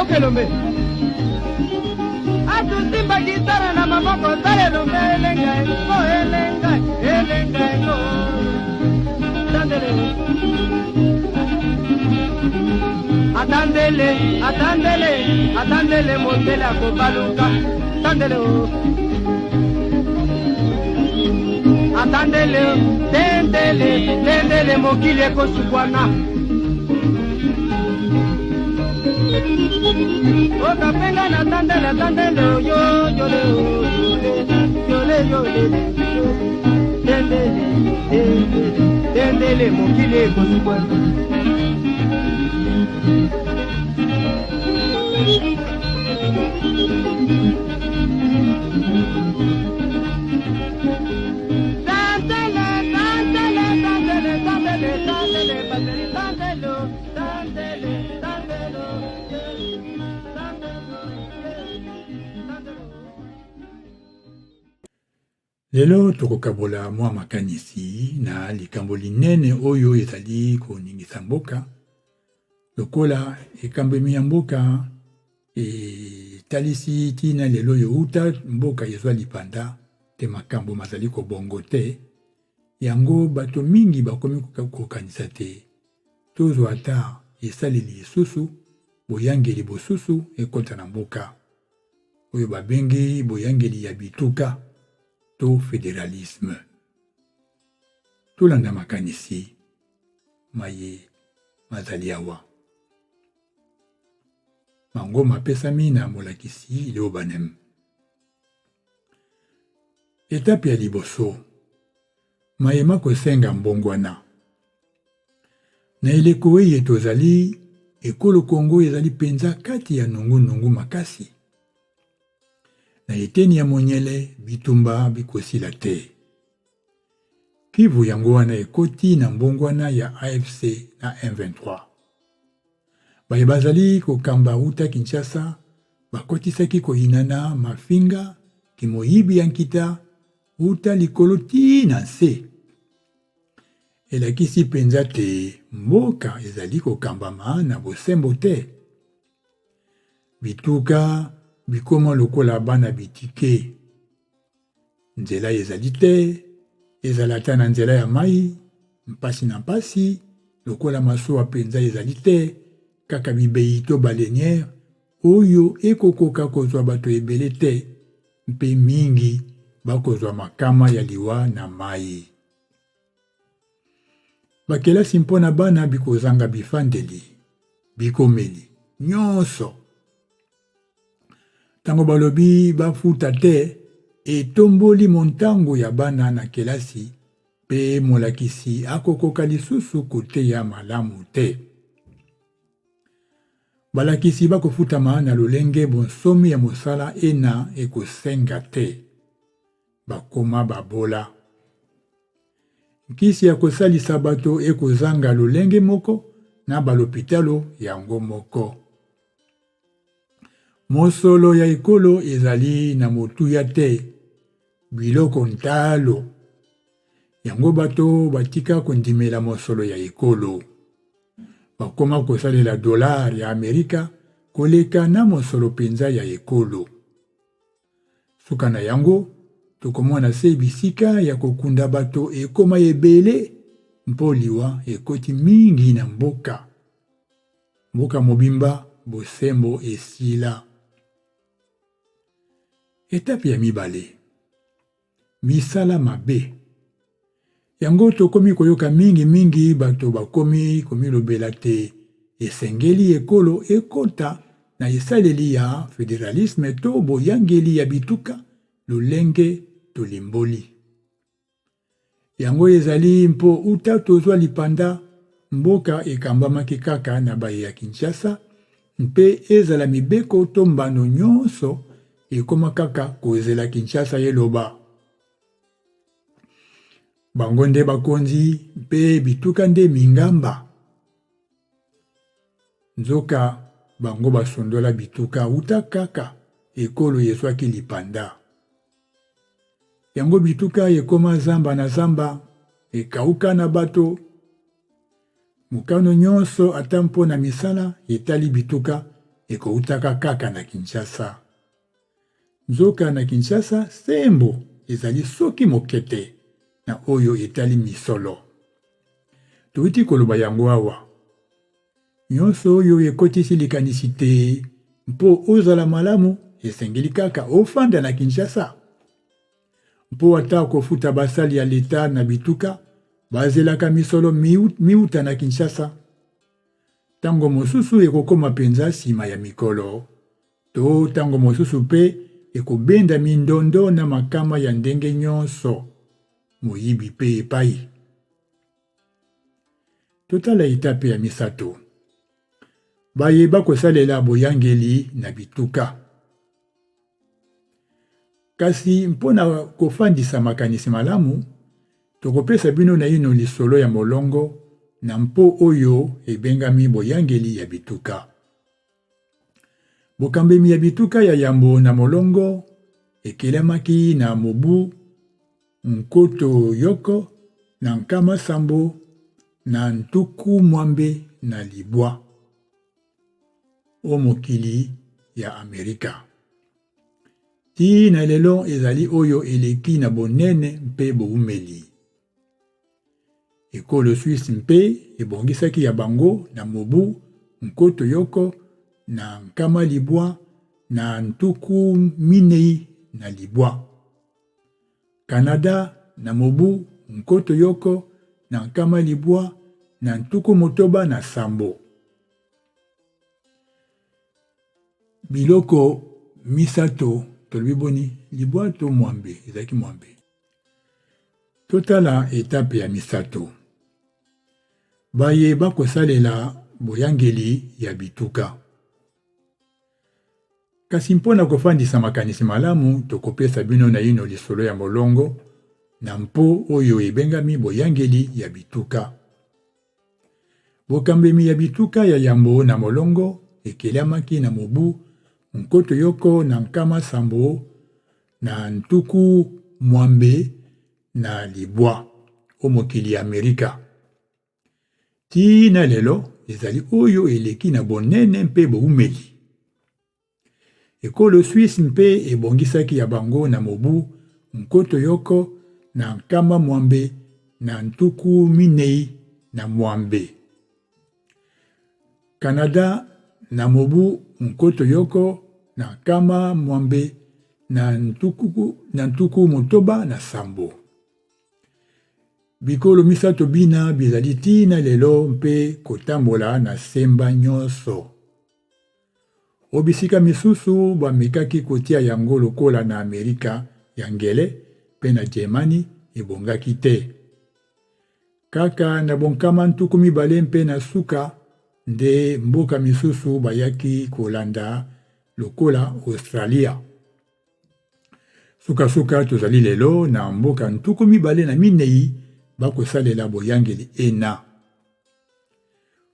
Yoka elombe atusimba gitara na maboko sala elombe elenga engo elenga elenga engo tandele atandele atandele atandele mondele akobaluka tandele o oh. atandele tendele tendele mokili ekosukwana okapenga na tandele tandele yo yole yole yole tendele tendele tendele mokili ekosukwana. Lelo tokokabola mwa makanisi na likambo linene oyo ezali koningisa mboka. Lokola ekambemi ya mboka etalisi ntina lelo oyo uta mboka ezwa lipanda te makambo mazali kobongo te, yango bato mingi bakomi kokanisa te tozwa ata esaleli lisusu, boyangeli bosusu ekota na mboka, oyo babengi boyangeli ya bituka to federalisme. Tolanda makanisi maye mazali awa. Mango mapesami na molakisi Leo Banem. Etape ya liboso, maye makosenga mbongwana. Na eleko eye tozali, ekolo Congo ezali penza kati ya nungu-nungu makasi. Na eteni ya monyele, bitumba bikosila te. Kivu yango wana ekoti na mbongwana ya AFC na M23. Baye bazali kokamba wuta Kinshasa bakotisaki koyinana, mafinga, kimoyibi ya nkita wuta likolo tii na nse. Elakisi penza te mboka ezali kokambama na bosembo te. Bituka bikoma lokola bana bitike. Nzela ezali te, ezala ata na nzela ya mai, mpasi na mpasi, lokola masuwa mpenza ezali te, kaka bibei to baleniere oyo ekokoka kozwa bato ebele te mpe mingi bakozwa makama ya liwa na mai. Bakelasi mpo na bana bikozanga bifandeli, bikomeli, nyonso. Ntango balobi bafuta te, etomboli montango ya bana na kelasi mpe molakisi akokoka lisusu koteya malamu te. Balakisi bakofutama na lolenge bonsomi ya mosala ena ekosenga te. Bakoma babola. Nkisi ya kosalisa bato ekozanga lolenge moko na balopitalo yango moko. Mosolo ya ekolo ezali na motuya te, biloko ntalo. Yango bato batika kondimela mosolo ya ekolo. Bakoma kosalela dollar ya Amerika koleka na mosolo mpenza ya ekolo. Suka na yango, tokomona se bisika ya kokunda bato ekoma ebele mpo liwa ekoti mingi na mboka. Mboka mobimba bosembo esila. Etape ya mibale, misala mabe. Yango tokomi koyoka mingi mingi bato bakomi komilobela te esengeli ekolo ekota na esaleli ya federalisme to boyangeli ya bituka lolenge tolimboli. Yango ezali mpo uta tozwa lipanda, mboka ekambamaki kaka na baye ya Kinshasa mpe ezala mibeko to mbano nyonso ekoma kaka kozela Kinshasa eloba. Bango nde bakonzi mpe bituka nde mingamba. Nzoka bango basundola bituka uta kaka ekolo ezwaki lipanda. Yango bituka ekoma zamba na zamba, ekauka na bato. Mokano nyonso ata mpo na misala etali bituka ekoutaka kaka na Kinshasa. Nzoka na Kinshasa sembo ezali soki moke te na oyo etali misolo. Touti koloba yango awa. Nyonso oyo ekotisi likanisi te mpo ozala malamu esengeli kaka ofanda na Kinshasa. Mpo ata kofuta basali ya leta na bituka bazelaka misolo miuta na Kinshasa. Tango mosusu ekokoma penza nsima ya mikolo to tango mosusu mpe ekobenda mindondo na makama ya ndenge nyonso, moyibi mpe epai. Totala etape ya misato. Baye bakosalela boyangeli na bituka. Kasi mpo na kofandisa makanisi malamu, tokopesa bino naino lisolo ya molongo na mpo oyo ebengami boyangeli ya bituka. Bokambemi ya bituka ya yambo na molongo ekelamaki na mobu 1789 o mokili ya Amerika. Tii na lelo ezali oyo eleki na bonene mpe boumeli. Ekolo Suisse mpe ebongisaki ya bango na mobu 1949. Canada na mobu 1967. Biloko misato tolobi boni? Libwa to mwambe? Ezalaki mwambe. Totala etape ya misato. Baye bakosalela boyangeli ya bituka. Kasi mpo na kofandisa makanisi malamu, tokopesa bino naino lisolo ya molongo na mpo oyo ebengami boyangeli ya bituka. Bokambemi ya bituka ya yambo na molongo ekelamaki na mobu 1789 o mokili ya Amerika. Tii na lelo ezali oyo eleki na bonene mpe boumeli. Ekolo Suisse mpe ebongisaki ya bango na mobu 1646. Canada na mobu 1667. Bikolo misato bina bizali tii na lelo mpe kotambola na semba nyonso. O bisika misusu bamekaki kotia yango lokola na Amerika ya Ngele mpe na Germany ebongaki te. Kaka na bonkama 20 mpe na suka nde mboka misusu bayaki kolanda lokola Australia. Sukasuka tozali lelo na mboka 24 bakosalela boyangeli ena.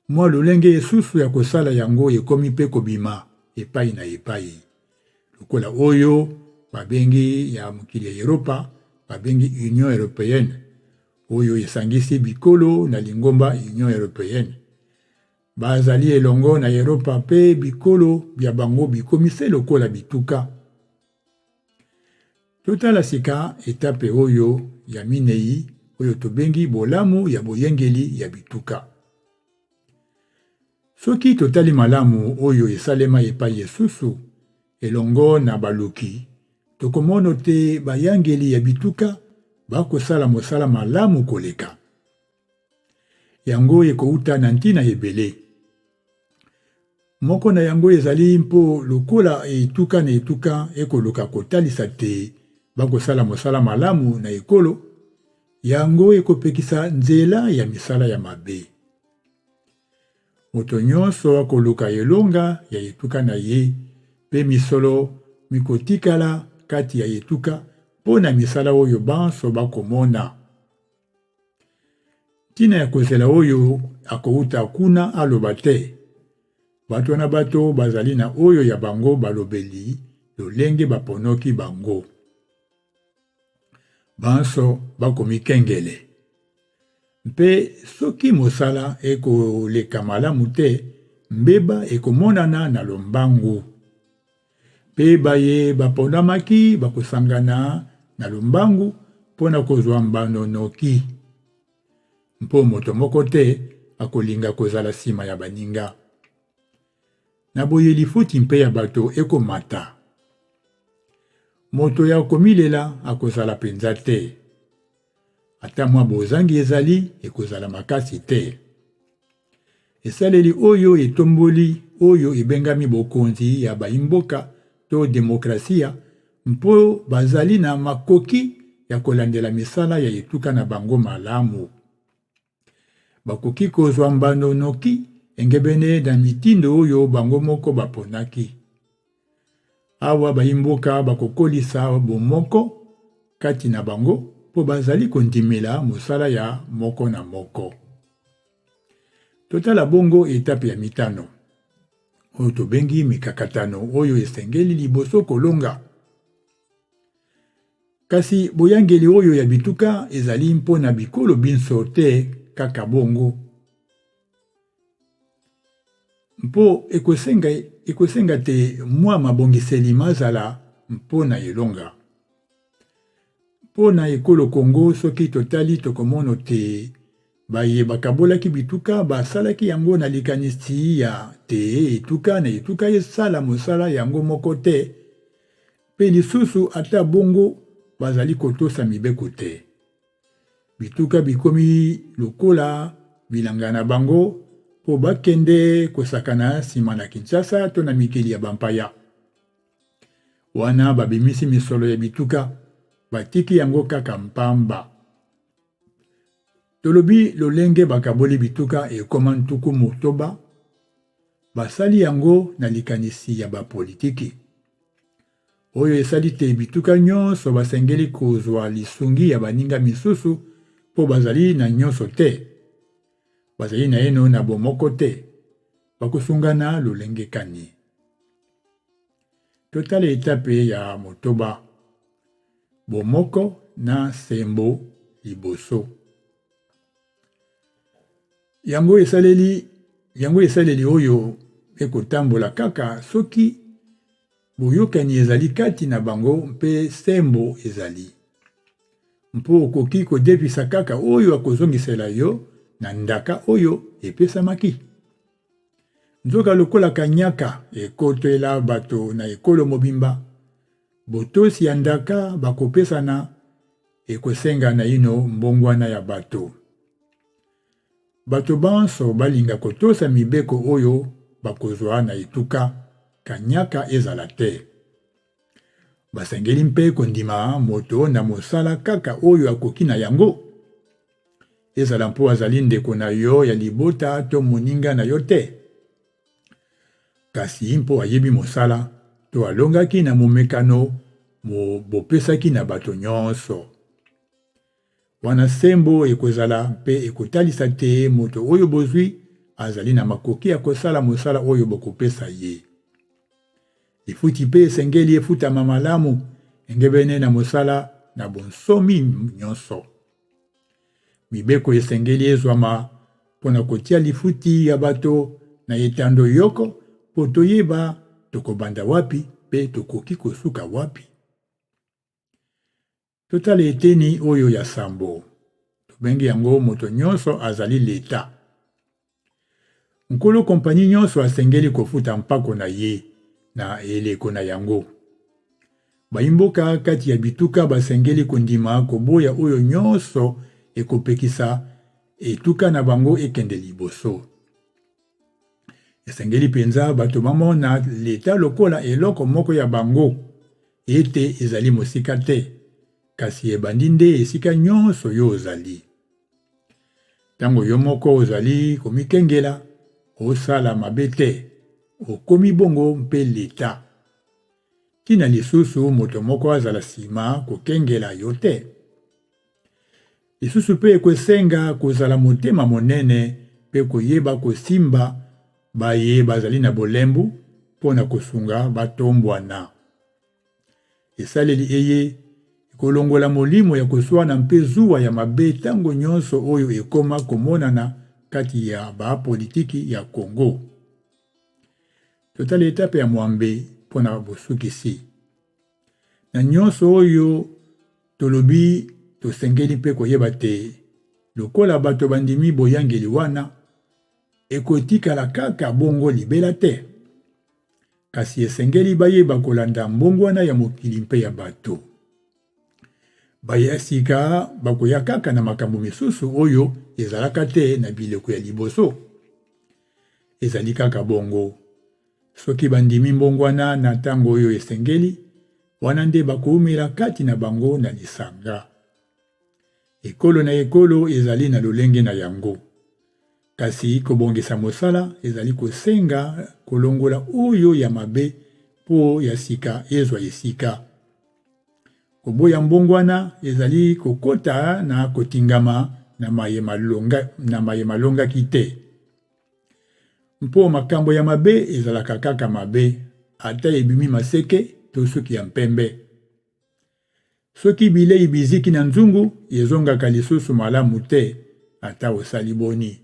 Mwa lolenge esusu ya kosala yango ekomi mpe kobima epai na epai, lokola oyo babengi ya mokili ya Eropa babengi Union europeenne, oyo esangisi bikolo na lingomba Union europeenne. Bazali elongo na Eropa mpe bikolo bya bango bikomi se lokola bituka. Totala sika etape oyo ya minei oyo tobengi bolamu ya boyengeli ya bituka. Soki totali malamu oyo esalema epai esusu elongo na baluki, tokomono te bayangeli ya bituka bakosala mosala malamu koleka. Yango ekouta na ntina ebele. Moko na yango ezali mpo lokola etuka na etuka ekoluka kotalisa te bakosala mosala malamu na ekolo, yango ekopekisa nzela ya misala ya mabe. Moto nyonso akoluka elonga ya etuka na ye mpe misolo mikotikala kati ya etuka mpo na misala oyo banso bakomona. Ntina ya kozela oyo akouta kuna aloba te. Bato na bato bazali na oyo ya bango balobeli lolenge baponoki bango. Banso bakomikengele. Mpe soki mosala ekoleka malamu te, Mbeba ekomonana na lombangu. Mpe baye baponamaki bakosangana na lombangu mpo na kozwa mbano noki. Mpo moto moko te akolinga kozala nsima ya baninga. Na boye lifuti mpe ya bato ekomata. Moto ya komilela akozala mpenza te. Ata mwa bozangi ezali, ekozala makasi te. Esaleli oyo etomboli oyo ebengami bokonzi ya baimboka to demokrasia mpo bazali na makoki ya kolandela misala ya etuka na bango malamu. Bakoki kozwa mbano noki engebene na mitindo oyo bango moko baponaki. Awa baimboka bakokolisa bomoko kati na bango mpo bazali kondimela mosala ya moko na moko. Totala bongo etape ya mitano, oyo tobengi mikakatano oyo esengeli liboso kolonga. Kasi boyangeli oyo ya bituka ezali mpo na bikolo binso te kaka bongo. Mpo ekosenga, ekosenga te mwa mabongiseli mazala mpo na elonga. Mpo na ekolo Congo, soki totali tokomono te baye bakabolaki bituka basalaki yango na likanisi ya te etuka na etuka esala mosala yango moko te, mpe lisusu ata bongo bazali kotosa mibeko te. Bituka bikomi lokola bilanga na bango mpo bakende kosakana nsima na Kinshasa to na mikili ya bampaya. Wana babimisi misolo ya bituka, batiki yango kaka mpamba. Tolobi lolenge bakaboli bituka ekoma 60, basali yango na likanisi ya bapolitiki. Oyo esali te bituka nyonso basengeli kozwa lisungi ya baninga misusu mpo bazali na nyonso te. Bazali naino na bomoko te. Bakosungana lolenge kani? Totala etape ya motoba, bomoko na sembo liboso. Yango esaleli yango esaleli oyo ekotambola kaka soki boyokani ezali kati na bango mpe sembo ezali. Mpo okoki kodefisa kaka oyo akozongisela yo na ndaka oyo epesamaki. Nzoka lokola kanyaka ekotela bato na ekolo mobimba, botosi ya ndaka bakopesana ekosenga naino mbongwana ya bato. Bato banso balinga kotosa mibeko oyo bakozwa na etuka, kanyaka ezala te. Basengeli mpe kondima moto na mosala kaka oyo akoki na yango, ezala mpo azali ndeko na yo ya libota to moninga na yo te, kasi mpo ayebi mosala to alongaki na momekano mo bopesaki na bato nyonso. Wana sembo ekozala mpe ekotalisa te moto oyo bozwi azali na makoki ya kosala mosala oyo bokopesa ye. Lifuti mpe esengeli efutama malamu engebene na mosala na bonsomi nyonso. Mibeko esengeli ezwama mpo na kotia lifuti ya bato na etando yoko mpo toyeba tokobanda wapi mpe tokoki kosuka wapi. Totala eteni oyo ya sambo. Tobengi yango moto nyonso azali leta. Nkolo kompanyi nyonso asengeli kofuta mpako na ye na eleko na yango. Baimboka kati ya bituka basengeli kondima koboya oyo nyonso ekopekisa etuka na bango ekende liboso. Esengeli mpenza bato bamona leta lokola eloko moko ya bango, ete ezali mosika te, kasi ebandi nde esika nyonso yo ozali. Ntango yo moko ozali komikengela osala mabe te, okomi bongo mpe leta. Ntina lisusu moto moko azala nsima kokengela yo te. Lisusu mpe ekosenga kozala motema monene mpe koyeba kosimba baye bazali na bolembu mpo na kosunga batombwana. Esaleli eye ekolongola molimo ya koswana mpe zuwa ya mabe ntango nyonso oyo ekoma komonana kati ya ba politiki ya Congo. Totala etape ya mwambe mpo na bosukisi. Na nyonso oyo tolobi, tosengeli mpe koyeba te lokola bato bandimi boyangeli wana, ekotikala kaka bongo libela te. Kasi esengeli bayeba kolanda mbongwana ya mokili mpe ya bato. Baye ya sika bakoya kaka na makambo misusu oyo ezalaka te na bileko ya liboso. Ezali kaka bongo. Soki bandimi mbongwana na ntango oyo esengeli, wana nde bakoumela kati na bango na lisanga. Ekolo na ekolo ezali na lolenge na yango. Kasi kobongisa mosala ezali kosenga kolongola oyo ya mabe mpo ya sika ezwa esika. Koboya mbongwana ezali kokota na kotingama na maye malonga, na maye malongaki te. Mpo makambo ya mabe ezalaka kaka mabe, ata ebimi maseke to suki ya mpembe. Soki bilei biziki na nzungu, ezongaka lisusu malamu te, ata osali boni.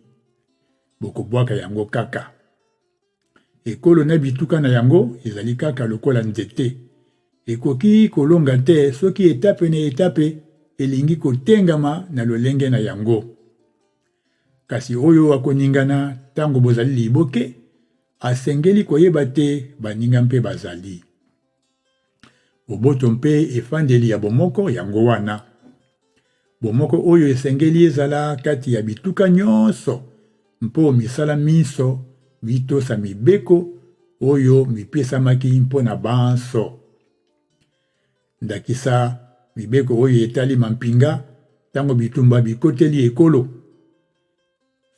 Bokobwaka yango kaka. Ekolo na bituka na yango ezali kaka lokola nzete. Ekoki kolonga te soki etape na etape elingi kotengama na lolenge na yango. Kasi oyo akoningana ntango bozali liboke, asengeli koyeba te baninga mpe bazali. Boboto mpe efandeli ya bomoko yango wana. Bomoko oyo esengeli ezala kati ya bituka nyonso mpo misala minso mitosa mibeko oyo mipesamaki mpo na banso. Ndakisa, mibeko oyo etali mampinga ntango bitumba bikoteli ekolo.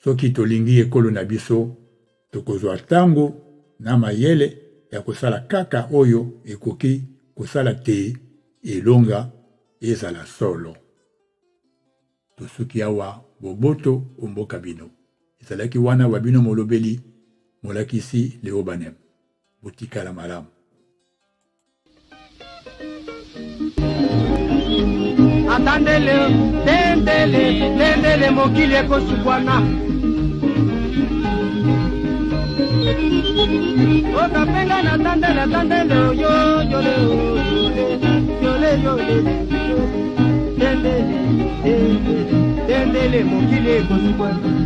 Soki tolingi ekolo na biso, tokozwa ntango na mayele ya kosala kaka oyo ekoki kosala te elonga ezala solo. Tosuki awa, boboto o mboka bino. Ezalaki wana wa bino molobeli, molakisi Leo Banem. Botikala malamu. Atandele, tendele, tendele, mokili ekosukwana. Okapenga na tandele, tandele, yo, yole, yole, yole, yole, tendele, tendele, tendele, mokili ekosukwana.